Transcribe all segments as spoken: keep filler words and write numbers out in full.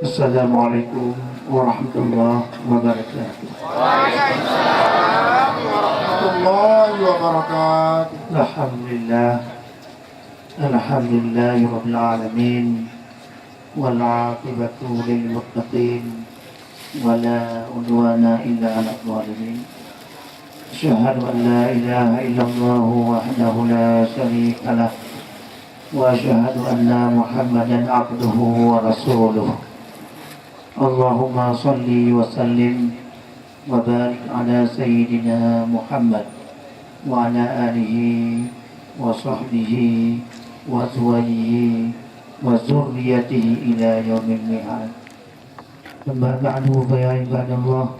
Assalamualaikum warahmatullahi wabarakatuh. Waalaikumsalam warahmatullahi wabarakatuh. Alhamdulillah. Alhamdulillahirabbil alamin. Wal aqibatu lil muttaqin. Wa la udwana illa 'alal zalimin. Asyhadu an la ilaha illallah wahdahu la syarika lah. Wa asyhadu anna Muhammadan abduhu wa rasuluh. Allahumma shalli wa sallim wa barik ala sayyidina Muhammad wa ala alihi wa sahbihi wa azwajihi wa dzurriyyatihi ila yaumil mihad. Amma ba'du, fa ya ibadallah,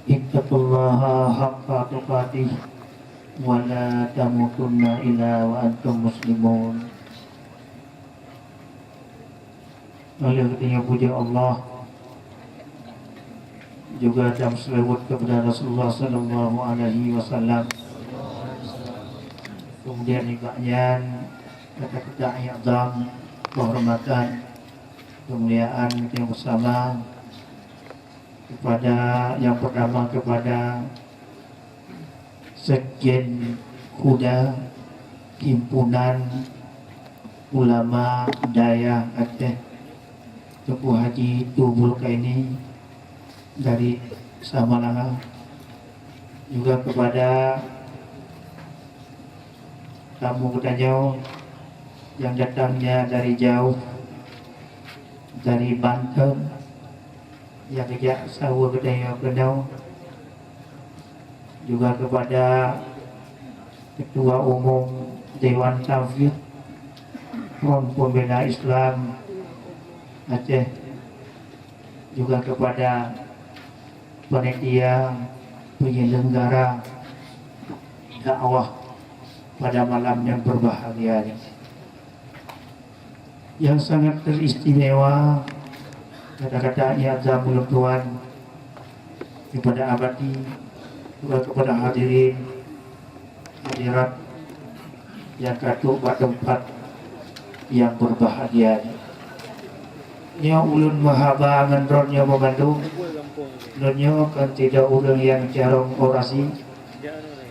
ittaqullaha haqqa tuqatih wa la tamutunna illa wa antum muslimun. Oleh geutanyoe puja Allah, juga dan selawat kepada Rasulullah sallallahu alaihi wasallam. Kemudian nibak nyan, kata-kata yang azam, kehormatan, kemuliaan kita bersama kepada, yang pertama kepada Sekjen Huda Himpunan Ulama Dayah Aceh, Teungku Haji Tu Bulkaini dari Samalanga, juga kepada tamu geutanyoe yang datangnya dari jauh, dari Banten, nyang geujak saweue geutanyoe keunoe, juga kepada Ketua Umum Dewan Tanfidz Front Pembela Islam Aceh, juga kepada panitia penyelenggara dakwah pada malam yang berbahagia ini. Yang sangat teristimewa, kata-kata yang azam ulôn tuan kepada abati, juga kepada hadirin hadirat yang ka trok bak teumpat yang berbahagia nyoe. Nyoe ulôn meuhaba ngon droeneuh nyoe meumandum. Lôn nyoe kon sidroe ureuëng nyang carông orasi.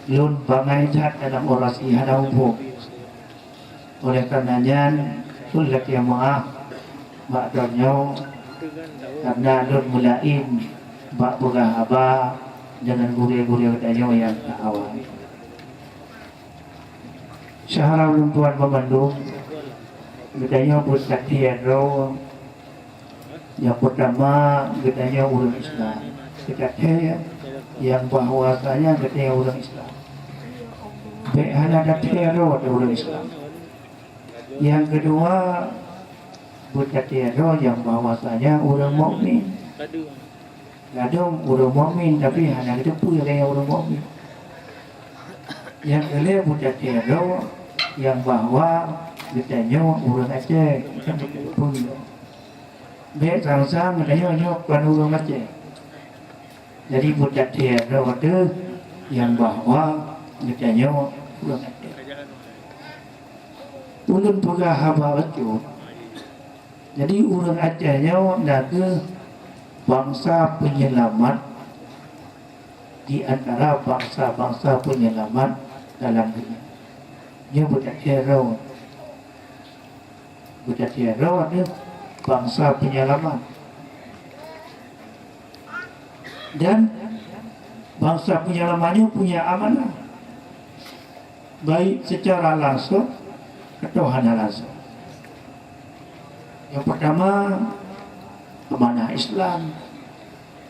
Lôn bangai that dalam orasi, hana muphom. Oleh karena nyan, ulôn lakée meuáh bak droeneuh nyoe, karena lôn meulaén bak peugah haba deungon gurée-gurée geutanyoe nyang ka awai. Syedara ulôn tuan banmandum, geutanyoe beutateupeue droe. Nyang peurtama, geutanyoe ureuëng Islam. Geutateupeue nyang bahwasanya geutanyoe ureuëng Islam. Bék hana tateupeue droe ureuëng Islam. Nyang keudua, beutateupeue droe nyang bahwasanya ureuëng mukmin. Ladôm ureuëng mukmin, tapi hana geuteupeue lé ureuëng mukmin. Nyang keu lhée beutateupeue droe nyang bahwa geutanyoe ureuëng Aceh, hana geuteupeue. Bék sang-sang geutanyoe nyoe kon ureuëng Aceh. Jadi beutateupeue droe teuh nyang bahwa geutanyoe ureuëng Aceh. Ulôn peugah haba bacut. Jadi, ureuëng Aceh nyoe na kheueh bansa penyelamat di antara bansa-bansa penyelamat dalam dunia. Nyoe beutateupeue droe. Beutateupeue droe kheueh bansa penyelamat. Dan bansa penyelamat nyoe punya amanah, baik secara langsung atau hana langsung. Yang pertama, amanah Islam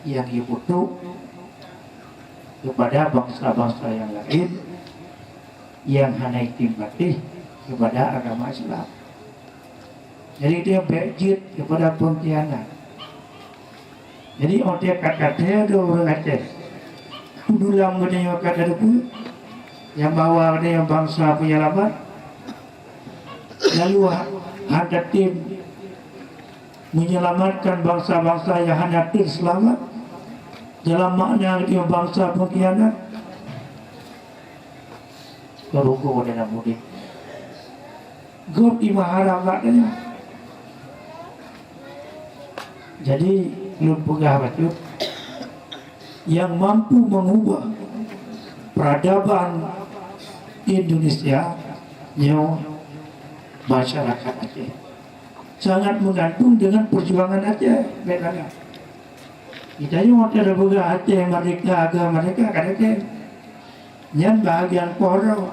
yang dibutuh kepada bangsa-bangsa yang lain yang hana itim patéh kepada agama Islam. Jadi, dia bék jeuet kepada pengkhianat. Jadi, óh ka tateupeue droe ureuëng Aceh, dulam geutanyoe ka tateupeue nyang bahwa geutanyoe bansa penyelamat, lalu ha-, hana tem menyelamatkan bansa-bansa yang hana tem seulamat, dalam makna geutanyoe bansa pengkhianat, keurugoe dalam udeb. Gob imeuharab bak tanyoe. Jadi, lôn peugah bacut, nyang mampu mengubah peradaban Indonesia nyoe masyarakat Aceh. Sangat meugantung dengan perjuangan Aceh, bèk salah. Geutanyoe watèe tapeugah Aceh merdeka, agama merdeka, ka deuh nyan bahagian poh droe.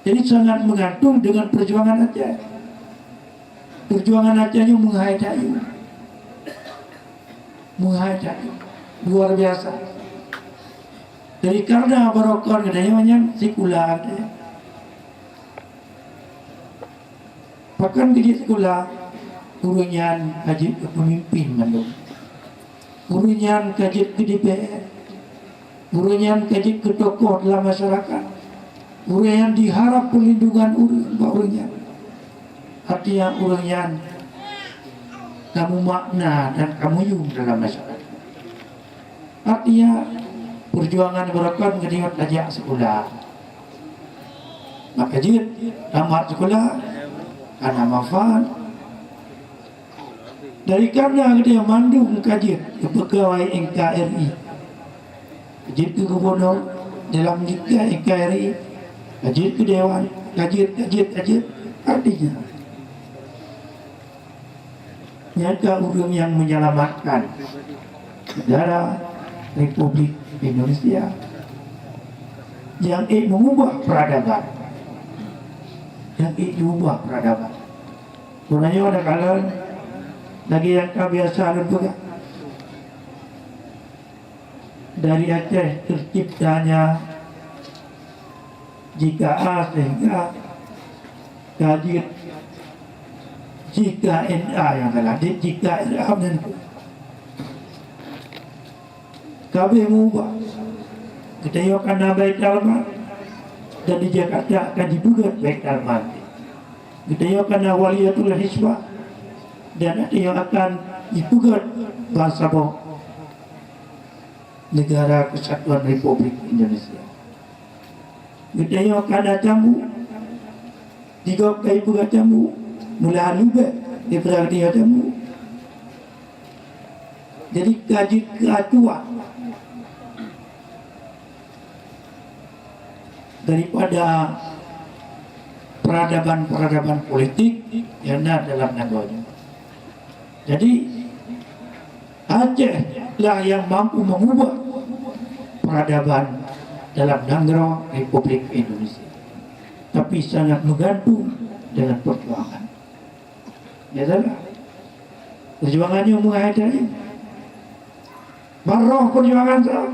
Jadi sangat meugantung dengan perjuangan Aceh. Perjuangan Aceh nyoe meuhai that, meuhai that, luar biasa. Jadi karena barokon geutanyoe nyan sikula Aceh. Pakon keu jeuet sikula, ureueng nyan ka jeuet keu peumimpin mandum. Ureueng nyan ka jeuet keu D P R. Ureueng nyan ka jeuet keu tokoh dalam masyarakat. Ureueng nyan diharap peulindungan ureueng bak ureueng nyan. Artinya ureueng nyan ka meumakna dan ka meuyuem dalam masyarakat. Artinya, perjuangan barokon geutanyoe tajak sikula. Maka jeuet tamat sikula, kana manfaat. Dari karena geutanyoe mandum ka jeuet keu peugawai N K R I. Ka jeuet keu gubunur dalam N K R I, ka jeuet keu dewan, ka jeuet, ka jeuet, ka jeuet. Artinya, nyan ka ureueng nyang menyelamatkan negara Republik Indonesia, nyang ék mengubah peradaban, nyang ék diubah peradaban. Bunoe nyoe takalon lagèe nyang ka biasa lôn peugah. Dari Aceh terciptanya J K A sehingga ka jeuet J K N A nyang salah, di J K N A meunan. Ka abéh meuubah. Geutanyoe ka na Baitul Mal dan di Jakarta ka jipeugöt Baitul Mal. Geutanyoe ka na Waliyatul Hisbah dan geutanyoe akan jipeugöt bansaboh Negara Kesatuan Republik Indonesia. Geutanyoe ka na cambuk, di gob ka jipeugah cambuk, meulah leubeh daripada geutanyoe cambuk. Jadi ka jeuet keu acuan daripada peradaban-peradaban politik nyang na dalam nanggroe nyoe. Jadi, Aceh lah nyang mampu mengubah peradaban dalam nanggroe Republik Indonesia. Tapi sangat meugantung dengan perjuangan. Ya salah. Perjuangan nyoe meuhai that. Ban roh perjuangan sa,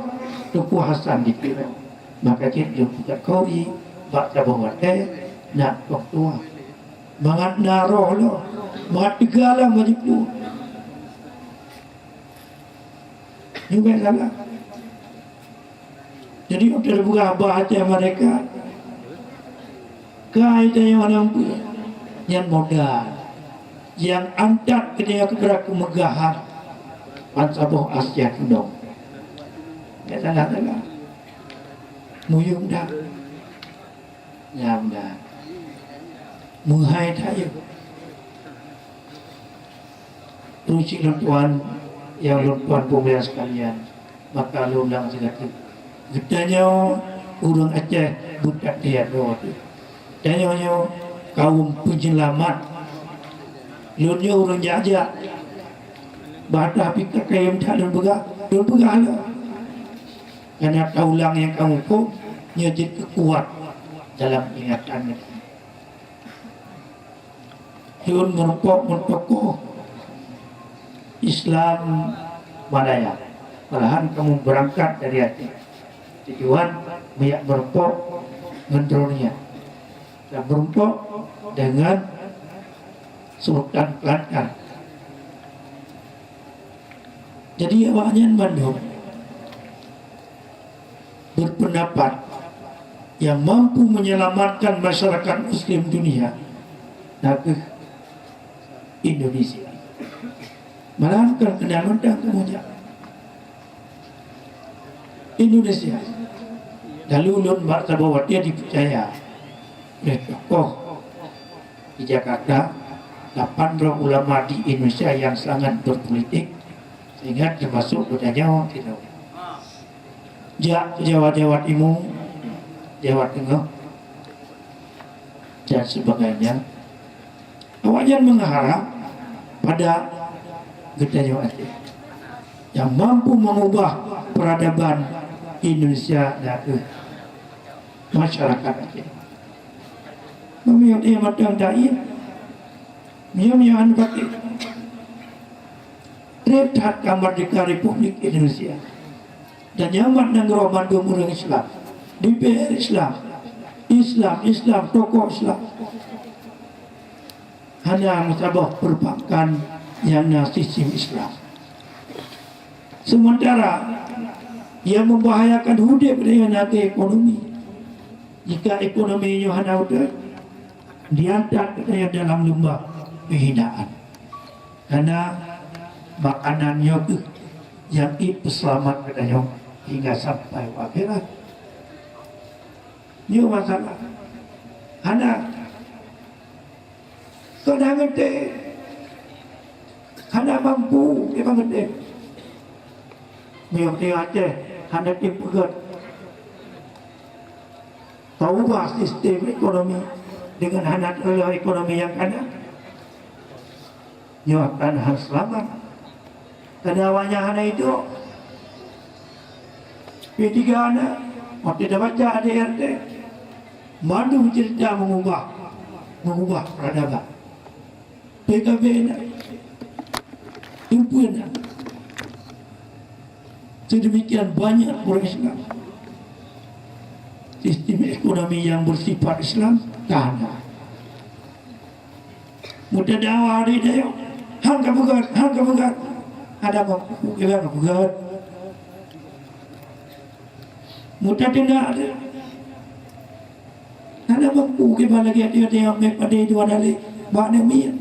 Teungku Hasan di Tiro. Maka cit jeuet buka kauri bak saboh watèe nak tong tuha. Mangat na roh lom, mangat teuga lom bak jipu. Nyoe bèk salah. Jadi, untuk peugah bahasa mereka, kai tanyoe hana peue, nyan modal nyang antat keu tanyoe keu brat keumeugahan bansaboh Asia Tudong. Ya, salah-salah. Muyuem dah. Nyang dah. Meuhai that yeuh. Peue cit lôn tuan, nyang lôn tuan peumulia sekalian, maka lôn ulang sigateuk. Geutanyoe ureueng Aceh beutakdir droe teuh. Tanyoe nyoe kawöm peunyeulamat. Lôn nyoe ureueng jak-jak. Bah teuh pih ka kayém that lôn peugah, lôn peugah lom. Kareuna taulang nyang ka muphom nyoe jeuet keu kuat dalam ingatan geutanyoe. Lôn meurumpok ngon tokoh Islam Malaya. Malahan kamoe beurangkat dari Aceh. Tujuan meujak meurumpok ngon droeneuh nyan. Dan meurumpok deungon Sultan Kelantan. Jadi awaknyan mandum berpendapat yang mampu menyelamatkan masyarakat muslim dunia nakeuh Indonesia. Malahan kon keunan mantong kamoe jak Indonesia. Lalu lôn bak saboh watèe dipeucaya lé tokoh di Jakarta, lapan droe ulama di Indonesia yang sangat berpolitik, sehingga termasuk geutanyoe, gitu. Jak Jawa, Jawa Timur, Jawa Tengah, dan sebagainya. Awaknyan mengharap pada geutanyoe Aceh yang mampu mengubah peradaban Indonesia dan masyarakat Aceh. Meunyoe ia mantong dai, meunyoe, meunyoe hana patéh, treb that ka merdeka Republik Indonesia. Dan nyoe mat nanggroe mandum ureuëng Islam, D P R Islam, Islam, Islam, tokoh Islam. Hana meusaboh perbankan nyang na sistem Islam. Sementara yang membahayakan udeb geutanyoe na kheueh ekonomi. Jika ekonomi nyoe hana udeb, diantat geutanyoe dalam leumbah kehinaan. Karena makanan nyoe kheueh nyang jeuet peuseulamat geutanyoe hingga sampai u akhirat. Nyoe masalah. Hana Kon hana teuh, hana mampu kiban teuh. Meunyoe Aceh hana teupeugöt, taubah sistem ekonomi dengan hana teuh ekonomi nyang kana, nyoe akan hana seulamat. Karena awaknyan hana iduek. P tiga na, watèe tabaca di R T, mandum cerita mengubah, mengubah peradaban. P K B na, Tumpue na. Sedemikian banyak orang Islam. Sistem ekonomi yang bersifat Islam, tak ada. Meuteudawa di dayah, han ka peugöt, han ka peugöt. Hana mampu, hana ka peugöt. Meuteudeungoe, hana mampu kiban lagèe tiep-tiep mé padé dua dalé bak aneuk miet.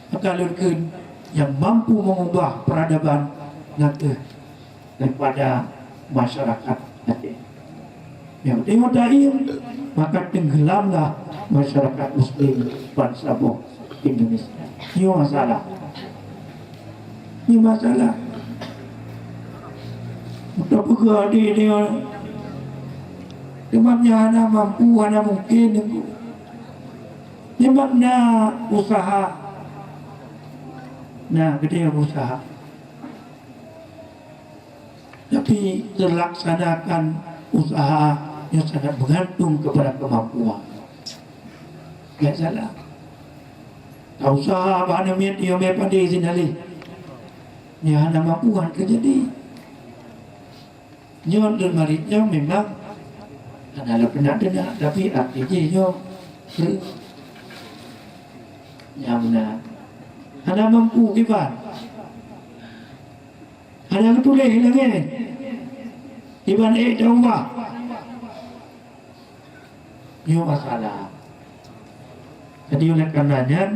Maka lôn kheun, nyang mampu mengubah peradaban na kheueh daripada masyarakat Aceh. Nyang teurimong taim, maka tenggelamlah masyarakat muslim bansaboh Indonesia. Nyoe masalah. Nyoe masalah. Untuk peugah di dia, cuma nyan hana mampu, hana mungkin. Memang na usaha. Na, geutanyoe usaha. Tapi terlaksanakan usaha yang sangat bergantung kepada kemampuan. Nggak salah. Tausaha bak aneuk miet, yo mé padé sinalih. Nyan hana mampu, han terjadi. Nyoe lôn marit nyoe memang hana lôn peunak-peunak, tapi arti jih nyoe, nyan meunan. Hana mampu kiban. Hana geutuléh lagèe kiban ék teuumbah. Nyoe masalah. Jadi, oleh karena nyan,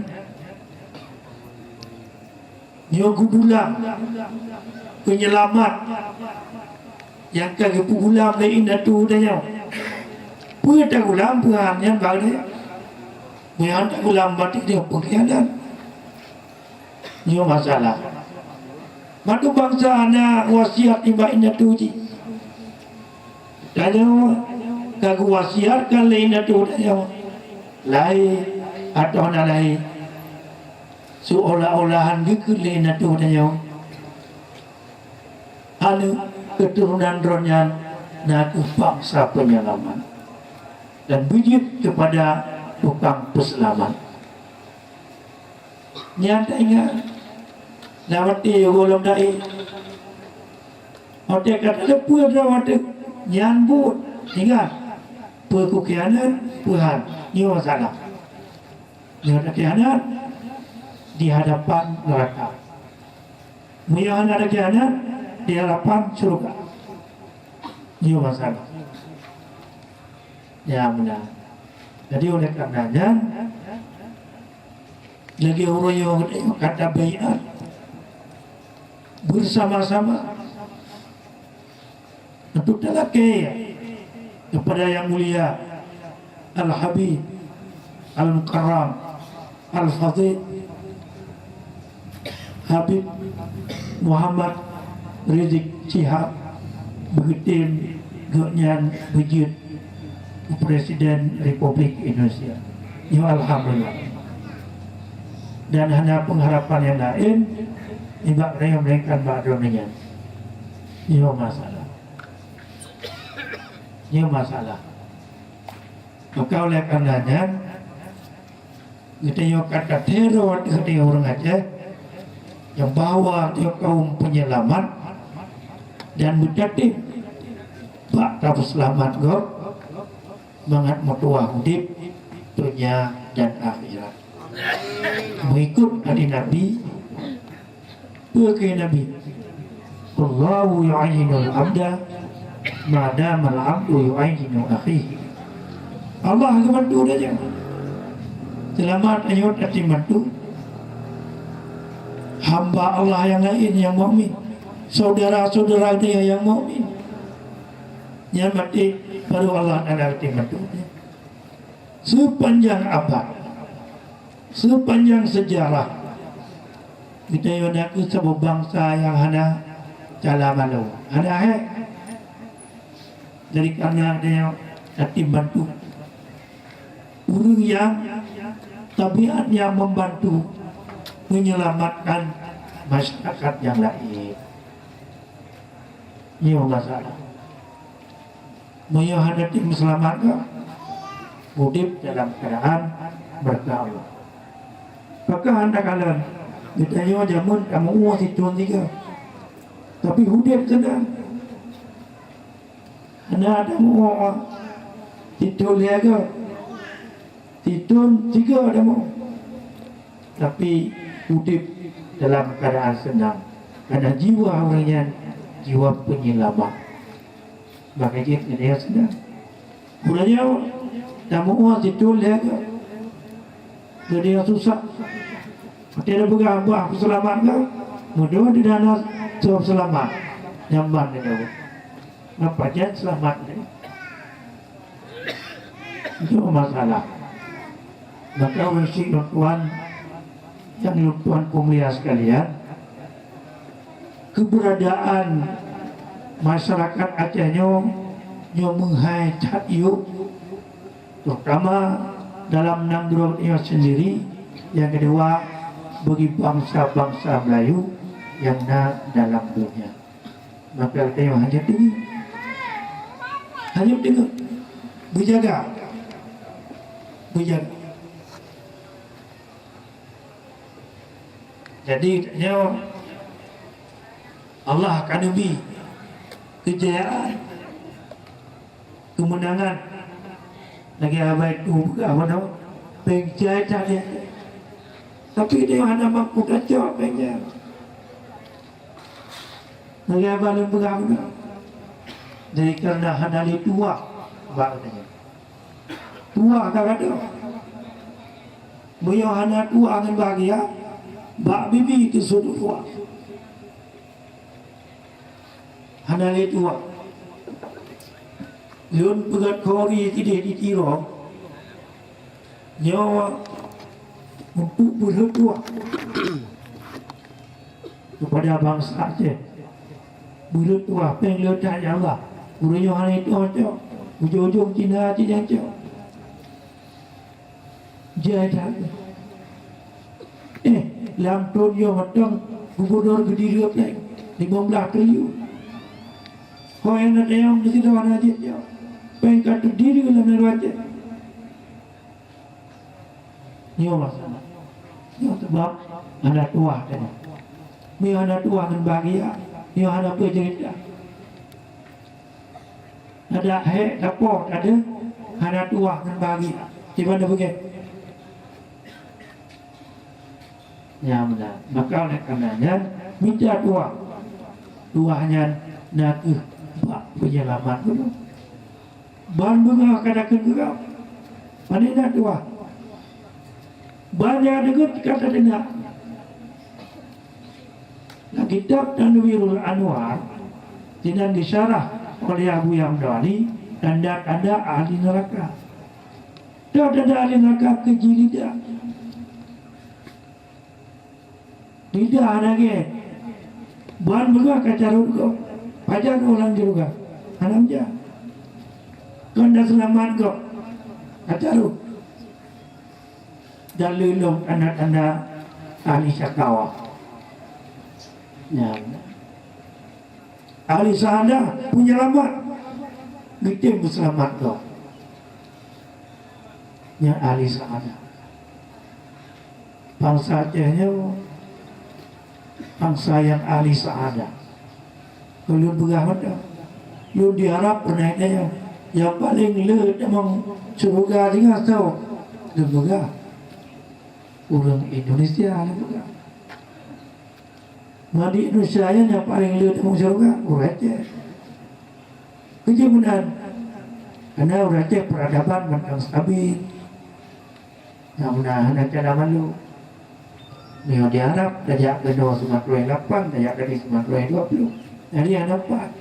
nyoe geugulam penyelamat nyang ka geupeugulam lé indatu tanyoe. Peue tagulam, peue han, nyan baru dia. Meunyo han tagulam, berarti dia pengkhianat. Nyoe masalah. Mandum bansa na wasiat nibak indatu jih. Tanyoe ka geuwasiatkan lé indatu tanyoe, lahé atau hana lahé, seolah-olahan geukheun lé indatu tanyoe, aneuk keuturonan droe nyan na kheueh bansa penyelamat dan beujeuet keupada tukang peuseulamat. Nyan taingat, na watèe gohlom dai, watèe ka teuleupeu droe watèe nyan buet, ingat, peue kukhianat, peue han, nyoe masalah. Nyoe takhianat di hadapan neuraka. Meunyoe hana takhianat, di hadapan syeuruga. Nyoe masalah. Ya, meunan. Jadi, oleh karena nyan, lagèe ureueng nyang ka tabaiat bersama-sama untuk talakèe kepada Yang Mulia Al-Habib Al-Mukarram Al-Fadhil Habib Muhammad Rizik Syihab beutem gobnyan beujeuet keu Presiden Republik Indonesia. Nyoe alhamdulillah. Dan hana pengharapan nyang laén nibak tanyoe melainkan bak droeneuh nyan. Nyoe masalah. Nyoe masalah. Maka oleh karena nyan, geutanyoe ka tathèe droe ateueh geutanyoe ureuëng Aceh nyang bahwa tanyoe kaum penyelamat dan beutatem bak tapeuseulamat gob mangat meutuwah udeb donya dan akhirat. Meuikot hadis Nabi, peue kheun Nabi, "Allahu yu'ayyinul abda ma damal abdu yu'ayyinu akhihi." Allah geubantu tanyoe. Seulamat tanyoe tatem bantu hamba Allah nyang laén nyang mukmin, syedara-syedara tanyoe nyang mukmin. Nyan maté baru Allah Taala tatem bantu. Sepanjang abad, sepanjang sejarah, geutanyoe na kheueh saboh bansa nyang hana cala malu, hana hék. Jadi karena geutanyoe tatem bantu ureuëng nyang tabiat nyang membantu menyelamatkan masyarakat nyang laén. Nyoe masalah. Meunyoe hana tatem seulamat ka, udeb dalam keuadaan murka Allah. Pakon hana kalon, geutanyoe jameun tameu'ue sithon sigoe, tapi udeb seunang. Hana tameu'ue sithon lhèe goe, sithon sigoe tameu'ue. Tapi udeb dalam keuadaan seunang, karena jiwa ureuëng nyan jiwa penyelamat. Maka jih geutanyoe seunang. Geutanyoe tameu'ue sithon lhèe goe, geutanyoe susah. Watèe tapeugah bah peuseulamat goe, meudon di dana soe seulamat, nyaman di dalam. Napa jan seulamat nyoe? Itu masalah. Maka ureuëng syik lôn tuan nyang lôn tuan peumulia sekalian, keberadaan masyarakat Aceh nyoe, nyoe meuhai that yôh, terutama dalam nanggroe nyoe sendiri, nyang keudua bagi bansa-bansa Melayu nyang na dalam donya. Maka tanyoe hana deungoe. Hana deungoe. Beujaga. Beujaga. Jadi, tanyoe Allah ka neubi keujayaan, keumeunangan. Lagèe haba itu peugah, "Pada péng jai that nyan." Tapi tanyoe hana mampu tacok péng nyan. Lagèe haba lôn peugah bunoe. Jadi, karena hana lé tuah bak geutanyoe. Tuah ka gadôh. Meunyoe hana tuah ngon bahgia, bak bibi teusudut tuah. Hana lé tuah. Lôn peugöt khanduri sideh di Tiro. Nyoe untuk beureut tuah. Kepada bansa Aceh. Beureut tuah péng le that, ya Allah. Ureueng nyoe hana ituah cok. Ujong-ujong Cina cit nyang cok. Jai that. Eh, lam thôn nyoe mantong gubernur geudireuk péng limong blaih triliun. Ho nyang na tayong di sinan hana jeuet nyoe. Péng ka teudireuk lam nanggroe Aceh. Nyoe masalah. Nyoe sabab hana tuah tadi. Meunyoe hana tuah ngon bahgia, nyoe hana peue ceurita. Adak hék tapoh tadi hana tuah ngon bahgia. Kiban na beugèt? Nyan meunan. Maka oleh karena nyan, mita tuah. Tuah nyan na kheueh bak penyelamat geutanyoe. Ban beungoh ka takheun keu gob. Pane na tuah. Ban nyang deungon ka tateunak. Lam kitab Tanwirul Anwar, sinan disyarah oleh Abu Yahya Hamdani, tanda-tanda ahli neraka. Tanda-tanda ahli neraka keu jih lidah. Tidak hana gét. Ban beugah ka carôt gob. Pajan ureuëng syeuruga? Hana meujan. Kon na seulamat gob. Ka carôt. Dan lé lom tanda-tanda ahli syakawa. Nyan. Ahli sa'adah, penyelamat. Geutem peuseulamat gob. Nyan ahli sa'adah. Bansa Aceh nyoe bansa nyang ahli sa'adah. Ulôn peugah mantong, lôn di Arab pernah tanyong, nyang paleng le tamong syeuruga singoh soe? Lôn peugah, ureuëng Indonesia, lôn peugah. Ngon di Indonesia nyan nyang paleng le tamong syeuruga ureuëng Aceh. Keu jeuet meunan, karena ureuëng Aceh peradaban mantong stabil. Nyang meunan hana cara malu. Meunyoe di Arab, tajak keunoe siman ploh lapan, tajak tadi siman ploh dua puluh. Jadi hana pat.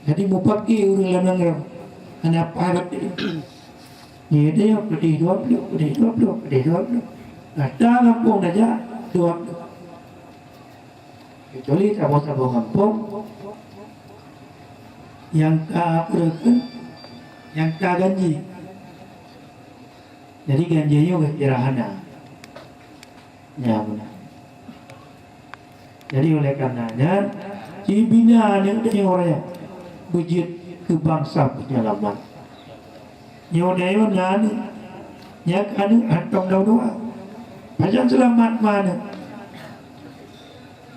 Jadi mupaki ureuëng lam nanggroe. Hana pat baté. Nyoe dia pedih dua puluh, pedih dua puluh, pedih dua puluh. Gata gampông tajak dua puluh. Kecuali saboh-saboh gampông nyang ka peureukeun, nyang ka ganji. Jadi ganji nyoe geukira hana. Ya, beuna. Jadi oleh karena nyan, jibina aneuk tanyoe raya beujeuet keu bansa peunyelamat. Nyoe na, nyoe na aneuk, nyan aneuk hántom dua-dua. Pajan seulamat ma aneuk.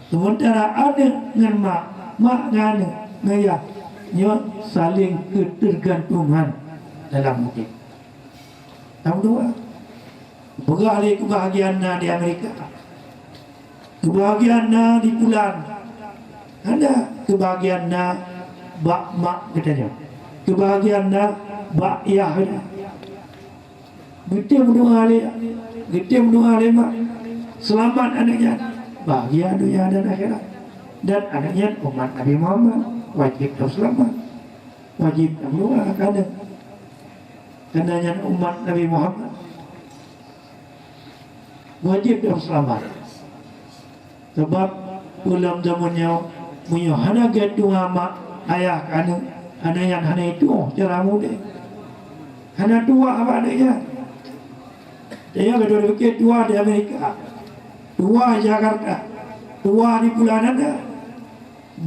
Sementara aneuk ngon mak, mak ngon aneuk, ngon yah, nyoe saling keutergantungan dalam udeb. Nyang dua, peugah lé keubahgiaan na di Amerika, keubahgiaan na di pulan, hana, keubahgiaan na bak mak geutanyoe, keubahgiaan na bak yah geutanyoe. Geutem doa lé, geutem doa lé mak, seulamat aneuk nyan, bahgia donya dan akhirat. Dan aneuk nyan umat Nabi Muhammad, wajib teuseulamat. Wajib doa keu aneuk. Karena nyan umat Nabi Muhammad, wajib teuseulamat. Sabab ulôn zaman nyoe, meunyoe hana gét tuha mak ayah keu aneuk, aneuk nyan hana itu'oh cara mudeh. Hana tuha bak aneuk nyan. Tanyoe ka dua pike tuha di Amerika, tuha di Jakarta, tuha di pulan hana.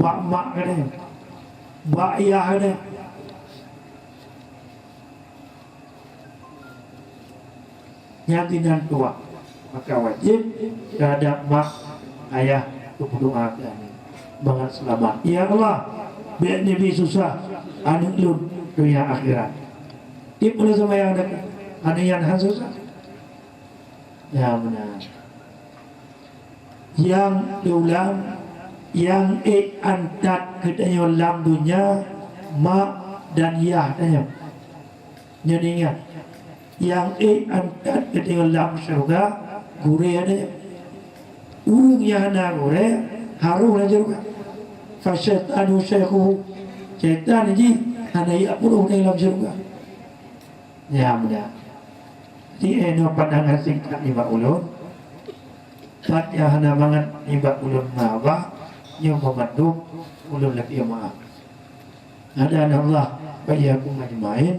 Bak mak geutanyoe, bak yah geutanyoe. Nyan inan tuha. Maka wajib teuhadab mak, ayah, keu meudoa keu aneuk mangat seulamat. Ya Allah, bék neubi susah aneuk lôn donya akhirat. Tiep ulôn seumayang deungon aneuk nyan han susah. Ya, meunan. Nyang teuulang, nyang ék antat geutanyoe lam donya, mak dan yah tanyoe. Nyoe ingat, nyang ék antat geutanyoe lam syeuruga, gurée tanyoe. Ureuëng nyang hana gurée, harôh lam syeuruga. Fasyaitanu syaikhuhu, syaitan jih hana jak peurunoe lam syeuruga. Ya, mudah. Di enoe pandangan singkat nibak ulôn. Pat nyang hana mangat nibak ulôn na bah, nyoe meumandum ulôn lakée meu'ah. Hadanallah wa iyyakum ajma'in.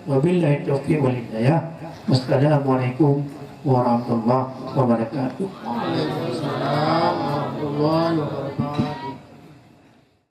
Wabillahi taufiq wal hidayah. Wassalamualaikum warahmatullahi wabarakatuh. Waalaikumsalam warahmatullahi